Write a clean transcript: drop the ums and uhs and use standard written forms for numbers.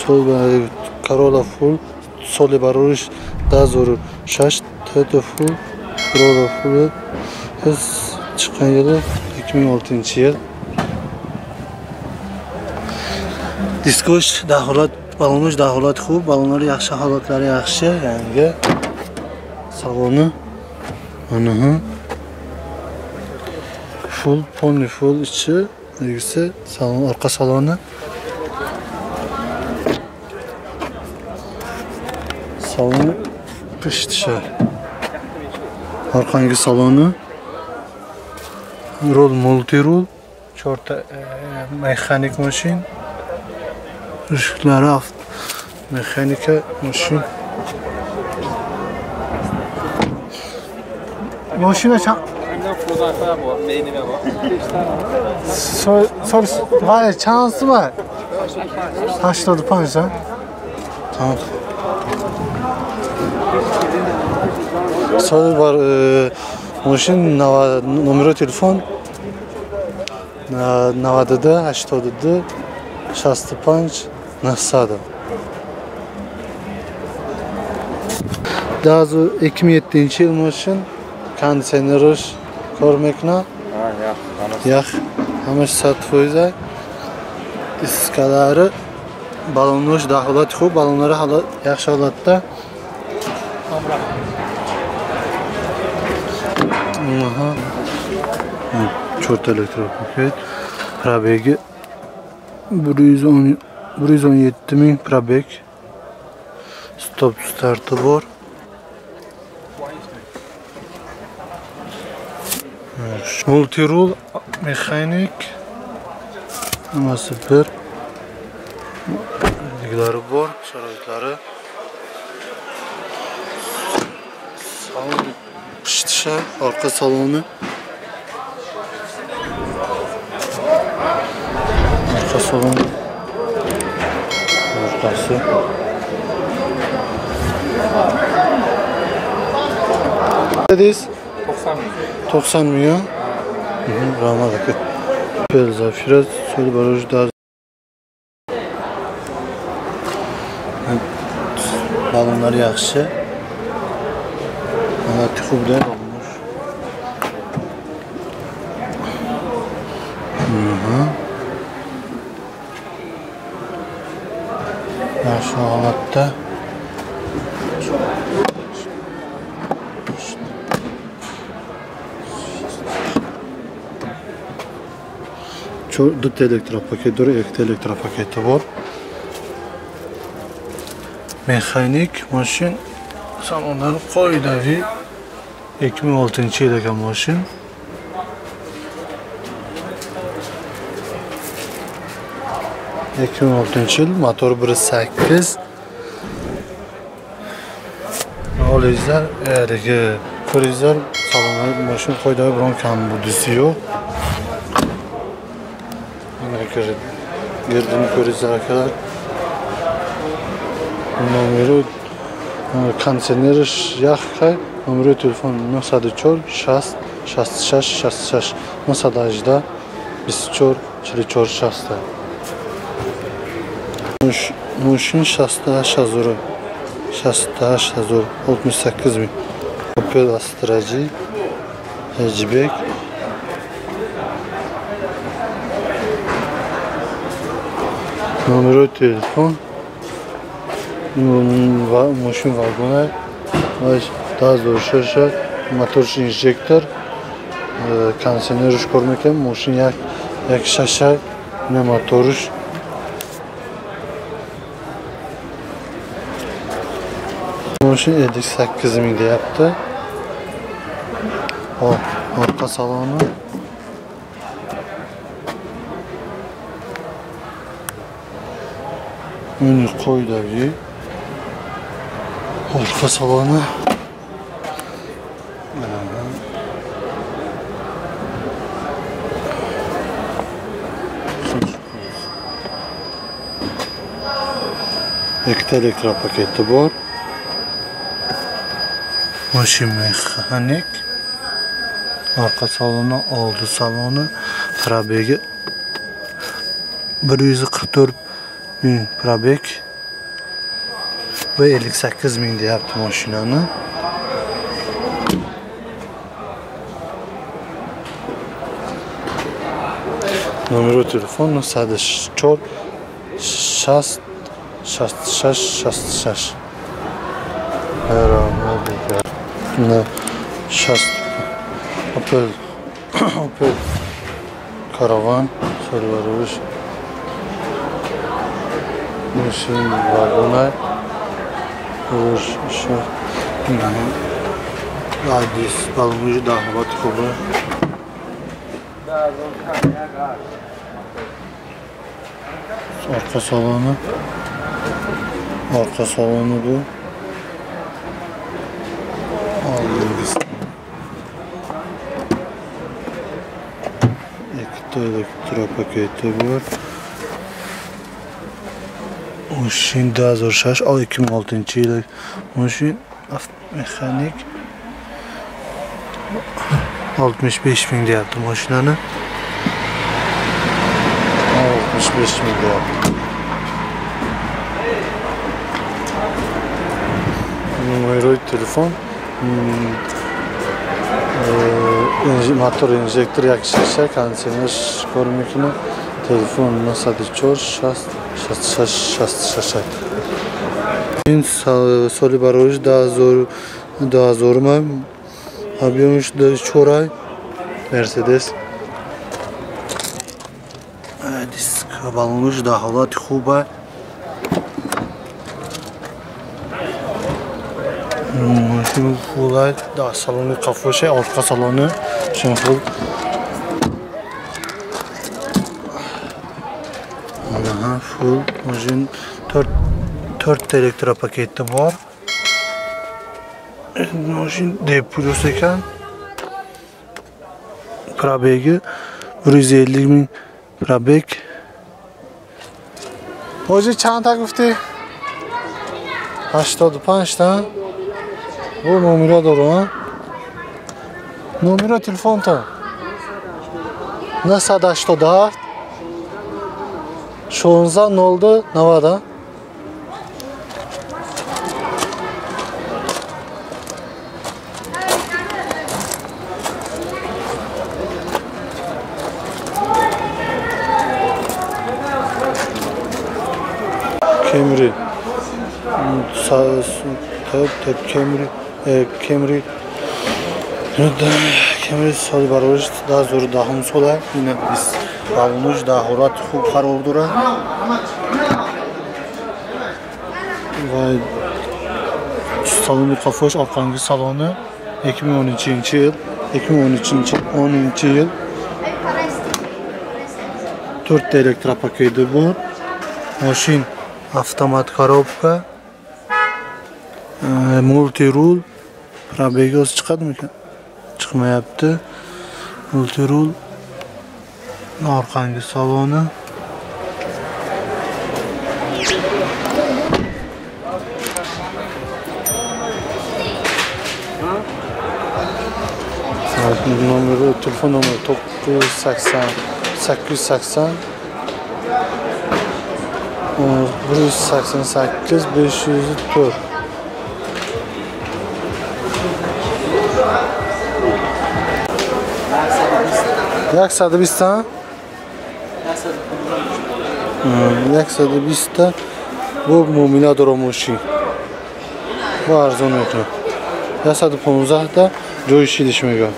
Corolla full соли барориш 2006 Toyota full Corolla full chiqqan yili 2006-yil. Diskosh daholat, balonlar daholat xub, balonlar yaxshi, holatlari yaxshi, yangi. Saloni mana full, polni full ichi, negisi salon, orqa saloni. Saloni pishtishi. Orqangi saloni rol multirul, 4ta mexanik mashin. Ishiqlari mexanika mashin. Mashina sol chansi var. 85 ha? Tamam. Sol var mashin номер телефон 92 82 65 900. 2007-yil mashin konditsioner ko'rmekna. Ha, yo'q, yo'q. Hammasi 100%. Diskalari balonlar daholat xub, balonlari hali yaxshi holatda. Aha. 4 elektropaket. Probegi 117 ming probeg. Stop starti bor. Multirul mexanik hammasi bir. Liglari bor, sharoitlari. Salon pishitisha, orqa saloni. Orqa salon. Orqasi. Dediniz? 90 ming. 90 milyon. Rahmat aka. Opel Zafira so'li baroj da. Balonlar yaxshi. Mana tixubda balonlar. Yaxshi holatda. Dutta elektropaketi bor, ikkita elektropaketi bor. Mexanik mashin salonlari qoidaviy 2006-yil ekan mashin. 2006-yil, motor 1.8. Olingizlar, haligi ko'ringizlar, salonlar mashin qoidaviy biron kambudisi yo'q. Mana girdini ko'ringizlar akalar. Nomeri konditsioner yaxshi, nomeri telefon 904 6 66 66 918 24 44 60. Moshin 68 68 68 ming. Opel Astra G hatchback. Номер telefon moshin vagoni 2006 motor injektor konditsioner ko'rmakan moshin yak shasha ne motorish. Moshin 58 ming deyapti. Orqa saloni. Uni qoidaviy. Orqa saloni. Ikkita elektropaketi bor. Moshin mexanik. Orqa saloni, oldi saloni, probegi 144 ming probeg. Bu 58 ming deyapti mashinani. Номер телефона 94 6 66 66. 6 Opel Opel Caravan so'rvarush mashina vagonlar Adis balonji da holat xubi. Arka salonu. Arka salonu bu. Ikkita elektropaketi bor. Mashina 2006, 2006-yil mashina mexanik 65 ming deyapti mashinani. 65 ming deyapti. Номер telefon motor injektor 1.6 konditsioner kor mekuna. Telefon 94 6 66 66. In soli barorish 2000 объемиш 4 Mercedes. Disk balonish da holati xuba. Mashina full da saloni qafoshi, orqa saloni shun full. Mana full mashina 4 elektropaketi bor. Mashina D plus ekan. Probegi 150 ming probeg. Hoji chand ta gufti? 85 ta. Bu nomera dora. Nomera telefon ta. 987 16 02 90. Camry Camry Camry Camry soli barorish 2010 sola ina balonish da holat xub qaror dora va saloni qafosh orqangi saloni 2013-yil 2013-10-yil 4 ta elektropaketi bor. Mashina avtomat korobka, multirul, probegi o'zi chiqadimikan? Chiqmayapti. Multirul, orqangi saloni. Nomeri, telefon nomeri 980 880 188 504. 120 ta? 120 ta bu muomila dora mошин. Bu arzon mekuna. 115 ta joy shilish mega.